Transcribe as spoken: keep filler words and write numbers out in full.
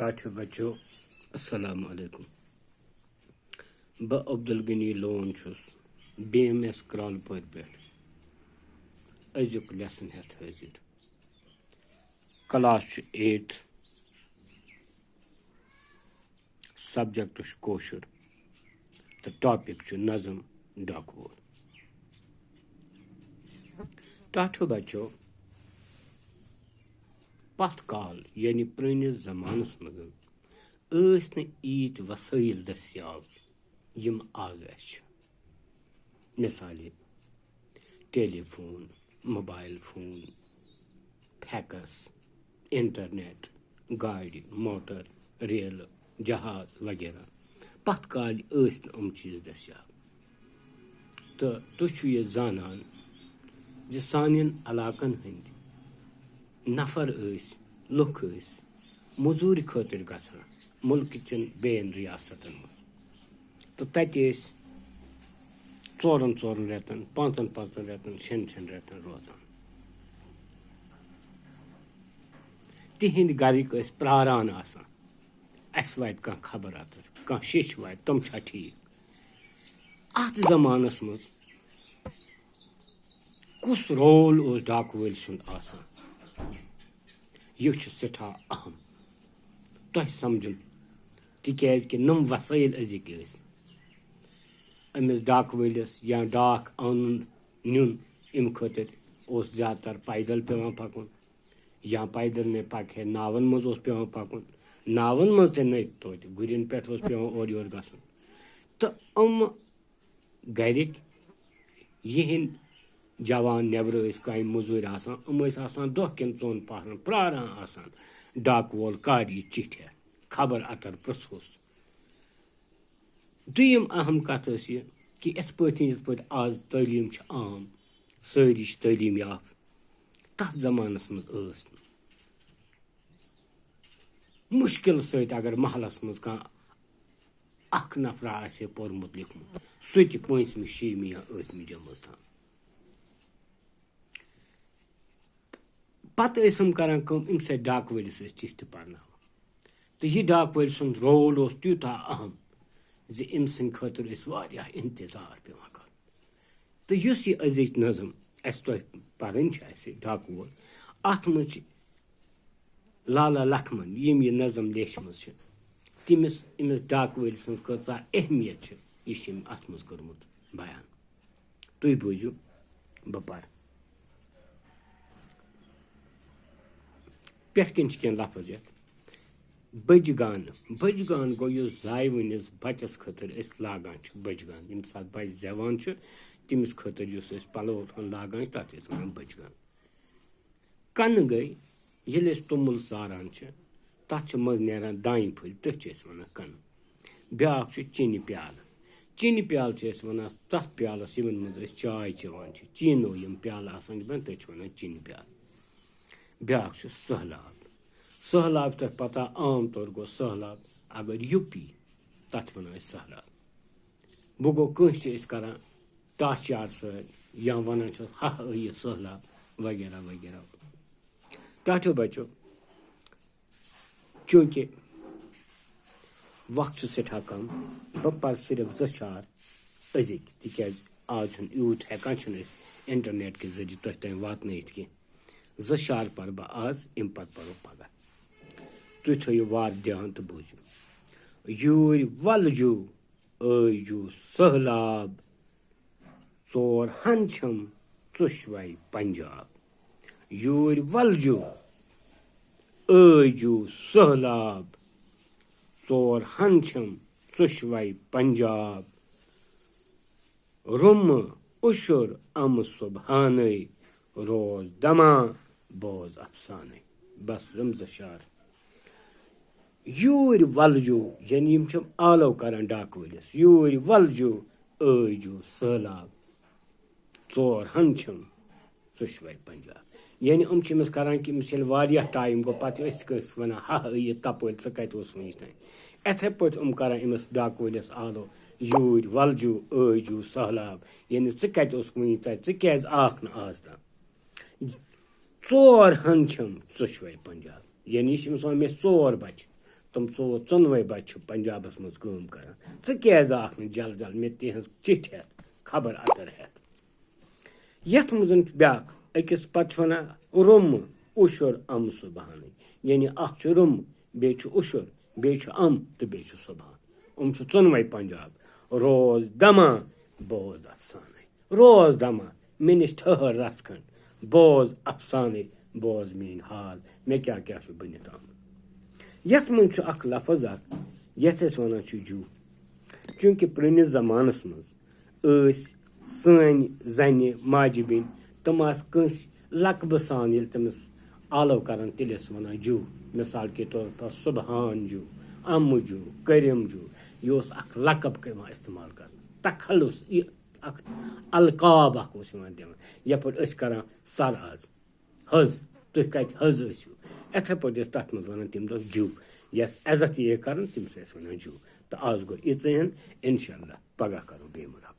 ٹاٹھیو بچو، السلام علیکم۔ بہٕ عبدالغنی لون چھُس بی ایم ایس کرٛالہٕ پورِ پٮ۪ٹھ أزیُک lesson ہٮ۪تھ حٲضِر۔ Class چھُ eighth، subject چھُ کٲشُر تہٕ topic چھُ نظم ڈاکہٕ وول۔ ٹاٹھیو بچو، پتھ کال یعنی پرٲنِس زمانس منٛز ٲسۍ نہٕ ییٖتۍ وسٲیِل دٔستیاب یِم آز اَسہِ چھِ۔ مثالے، telephone, mobile phone, fax, internet, گاڑِ، موٹر، ریلہٕ، جہاز وغیرہ۔ پتھ کالہِ ٲسۍ نہٕ یِم چیٖز دٔستیاب۔ تہٕ تُہۍ چھِو یہِ زانان زِ سانٮ۪ن علاقن ہٕنٛدۍ نفر ٲسۍ، لُکھ ٲسۍ موٚزوٗرِ خٲطرٕ گژھان مُلکہٕ کٮ۪ن بیٚین ریاستن منٛز۔ تہٕ تَتہِ ٲسۍ ژورن ژورن رٮ۪تن، پانٛژن پانٛژن رٮ۪تن، شٮ۪ن شٮ۪ن رٮ۪تن روزان۔ تِہنٛدۍ گرٕکۍ ٲسۍ پراران آسان، اَسہِ واتہِ کانٛہہ خبر اتر، کانٛہہ شیٚچھ واتہِ، تِم چھا ٹھیٖک؟ اتھ زمانس منٛز کُس role اوس ڈاکہٕ وٲلۍ سُنٛد آسان؟ یہِ چھُ سٮ۪ٹھاہ اہم تۄہہِ سمجھُن، تِکیازِ کہِ نۄم وسٲیِل أزِکۍ ٲسۍ نہٕ۔ أمِس ڈاکہٕ وٲلِس یا ڈاکھ اَنُن نیُن، اَمہِ خٲطرٕ اوس زیادٕ تر پیدل پٮ۪وان پَکُن، یا پیدل نَے پَکہِ ہے، ناوَن منٛز اوس پٮ۪وان پَکُن۔ ناوَن منٛز تہِ نَے توتہِ، گُرٮ۪ن پٮ۪ٹھ اوس پٮ۪وان اورٕ یورٕ گژھُن۔ تہٕ یِم گرِکۍ یِہِنٛدۍ جوان نٮ۪برٕ ٲسۍ کامہِ موٚزوٗرۍ آسان، یِم ٲسۍ آسان دۄہ کٮ۪ن ژۄن پہرن پراران آسان، ڈاکہٕ وول کر یی چِٹھِ ہٮ۪تھ، خبر اتر پرژھوس۔ دوٚیِم اہم کتھ ٲس یہِ کہِ یِتھ پٲٹھۍ، یِتھ پٲٹھۍ آز تعلیٖم چھِ عام، سٲری چھِ تعلیٖم یافتہٕ، تتھ زمانس منٛز ٲس نہٕ۔ مُشکِل سۭتۍ اگر محلس منٛز کانٛہہ اکھ نفرا آسہِ ہے پوٚرمُت لیوٚکھمُت، سُہ تہِ پٲنٛژمہِ، شیٚیِمہِ یا ٲٹھمہِ جمٲژ تام۔ پتہٕ ٲسۍ یِم کران کٲم، اَمہِ سۭتۍ ڈاکہٕ وٲلِس ٲسۍ چِٹھۍ تہِ پرناوان۔ تہٕ یہِ ڈاکہٕ وٲلۍ سُنٛد role اوس تیوٗتاہ اہم زِ أمۍ سٕنٛدِ خٲطرٕ ٲسۍ واریاہ انتظار پٮ۪وان کرُن۔ تہٕ یُس یہِ أزِچ نظم اَسہِ تۄہہِ پرٕنۍ چھِ، اَسہِ ڈاکہٕ وول، اَتھ منٛز چھِ لالا لکھمن، ییٚمۍ یہِ نظم لیچھمٕژ چھِ، تٔمِس، أمِس ڈاکہٕ وٲلۍ سٕنٛز کۭژاہ اہمیت چھِ، یہِ چھِ أمۍ اَتھ منٛز کوٚرمُت بیان۔ تُہۍ بوٗزِو، بہٕ پَرٕ۔ پٮ۪ٹھ کِنۍ چھِ کینٛہہ لفظ یَتھ۔ بٔجۍ گانہٕ۔ بٔجۍ گان گوٚو یُس زایوٕنِس بَچَس خٲطرٕ أسۍ لاگان چھِ بٔجۍ گان۔ ییٚمہِ ساتہٕ بَچہٕ زٮ۪وان چھُ، تٔمِس خٲطرٕ یُس أسۍ پَلو لاگان چھِ، تَتھ چھِ أسۍ وَنان بٔجۍ گان۔ کَنہٕ گٔے، ییٚلہِ أسۍ توٚمُل ساران چھِ، تَتھ چھِ منٛزٕ نیران دانہِ پھٔلۍ، تٔتھۍ چھِ أسۍ وَنان کَنہٕ۔ بیٛاکھ چھُ چِنہِ پیالہٕ۔ چِنہِ پیالہٕ چھِ أسۍ وَنان تَتھ پیالَس، یِمَن منٛز أسۍ چاے چٮ۪وان چھِ، چیٖنو یِم پیالہٕ آسان چھِ بَنان، تٔتھۍ چھِ وَنان چِنہِ پیالہٕ۔ بیٛاکھ چھُ سٔہلاب۔ سٔہلاب چھِ تۄہہِ پَتہ، عام طور گوٚو سٔہلاب، اگر یُپی، تَتھ چھِ وَنان أسۍ سٔہلاب۔ وۄنۍ گوٚو، کٲنٛسہِ چھِ أسۍ کَران ٹاس یار سۭتۍ یا وَنان چھِس، ہاہ، ٲیہِ سٔہلاب، وغیرہ وغیرہ۔ ٹاٹھیو بچو، چوٗنٛکہِ وقت چھُ سٮ۪ٹھاہ کم، بہٕ پرٕ صرف زٕ شعر أزِکۍ، تِکیازِ آز چھُنہٕ یوٗت ہٮ۪کان چھِنہٕ أسۍ انٹرنیٹ کہِ ذٔریعہٕ تۄہہِ تام واتنٲیِتھ کینٛہہ۔ زٕ شعر پرٕ بہٕ آز، اَمہِ پتہٕ پرو پگاہ۔ تُہۍ تھٲیِو وارٕ دھیان تہٕ بوٗزِو۔ یوٗرۍ وَلجو، ٲیجو سٔہلاب، ژور ہن چھِم ژُشوَے پنجاب۔ یوٗرۍ وَلجو، ٲیجو سٔہلاب، ژور ہن چھِم ژُشوَے پنجاب۔ روٚمہٕ اُشُر اَمہٕ صُبحانَے، روز دَما بوز اَفسانَے۔ بس، یِم زٕ شعر۔ یوٗرۍ وَلجو، یعنی یِم چھِم آلو کران ڈاکہٕ وٲلِس۔ یوٗرۍ وَلجو، ٲیجو سٔہلاب، ژور ہن چھِم ژُشوَے پنجاب۔ یعنی یِم چھِ أمِس کران کہِ أمِس ییٚلہِ واریاہ ٹایم گوٚو، پتہٕ چھِ أسۍ تہِ کٲنٛسہِ وَنان، ہا، یہِ تَپٲرۍ، ژٕ کَتہِ اوسُکھ وٕنِچ تام؟ یِتھَے پٲٹھۍ یِم کران أمِس ڈاکہٕ وٲلِس آلو، یوٗرۍ وَلجو، ٲیجو سٔہلاب، یعنی ژٕ کَتہِ اوسُکھ وٕنِچ تام، ژٕ کیٛازِ آکھ نہٕ آز تام؟ ژور ہن چھِم ژُشوَے پنجاب۔ یعنی یہِ چھِ أمِس وَنان، مےٚ ژور بچہِ، تِم ژوٚوُہ ژۄنوَے بَچہِ چھِ پنجابس منٛز کٲم کران۔ ژٕ کیازِ آکھ نہٕ جل جل مےٚ تِہنٛز چِٹھۍ ہٮ۪تھ، خبر اتر ہٮ۪تھ؟ یتھ منٛز چھُ بیٛاکھ، أکِس پتہٕ چھِ ونان، روٚمہٕ، اُشُر، امہٕ، سُبحانٕے۔ یعنی اکھ چھُ روٚمہٕ، بیٚیہِ چھُ اُشُر، بیٚیہِ چھُ امہٕ تہٕ بیٚیہِ چھُ سُبحان۔ یِم چھِ ژۄنوَے پنجاب۔ روز دما، بوز افسانَے۔ روز دما، مےٚ نِش ٹھٔہر رژھ کھنٛڈ۔ بوز افسانَے، بوز میٲنۍ حال، مےٚ کیٛاہ کیٛاہ چھُ بٔنِتھ آمُت۔ یتھ منٛز چھُ اکھ لفظ اکھ، یتھ أسۍ ونان چھِ جوٗ۔ چوٗنٛکہِ پرٛٲنِس زمانس منٛز ٲسۍ سٲنۍ زنہِ ماجہِ بیٚنہِ، تِم آسہٕ کٲنٛسہِ لقبہٕ سان ییٚلہِ تٔمِس آلو کران، تیٚلہِ ٲسۍ ونان جوٗ۔ مثال کے طور پر سبحان جوٗ، امہٕ جوٗ، کریم جوٗ۔ یہِ اوس اکھ لقب یِوان استعمال کرنہٕ، تخلص، یہِ اکھ القاب اکھ اوس یِوان دِوان۔ یپٲرۍ أسۍ کران سر از، حض، تُہۍ کتہِ حض ٲسِو؟ یِتھے پٲٹھۍ ٲسۍ تتھ منٛز ونان تمہِ دۄہ جوٗ۔ یس عزت یہِ کران، تٔمِس ٲسۍ ونان جوٗ۔ تہٕ از گوٚو یِژٕے ہن، انشاءاللہ پگاہ کرو بیٚیہِ مُلاقات۔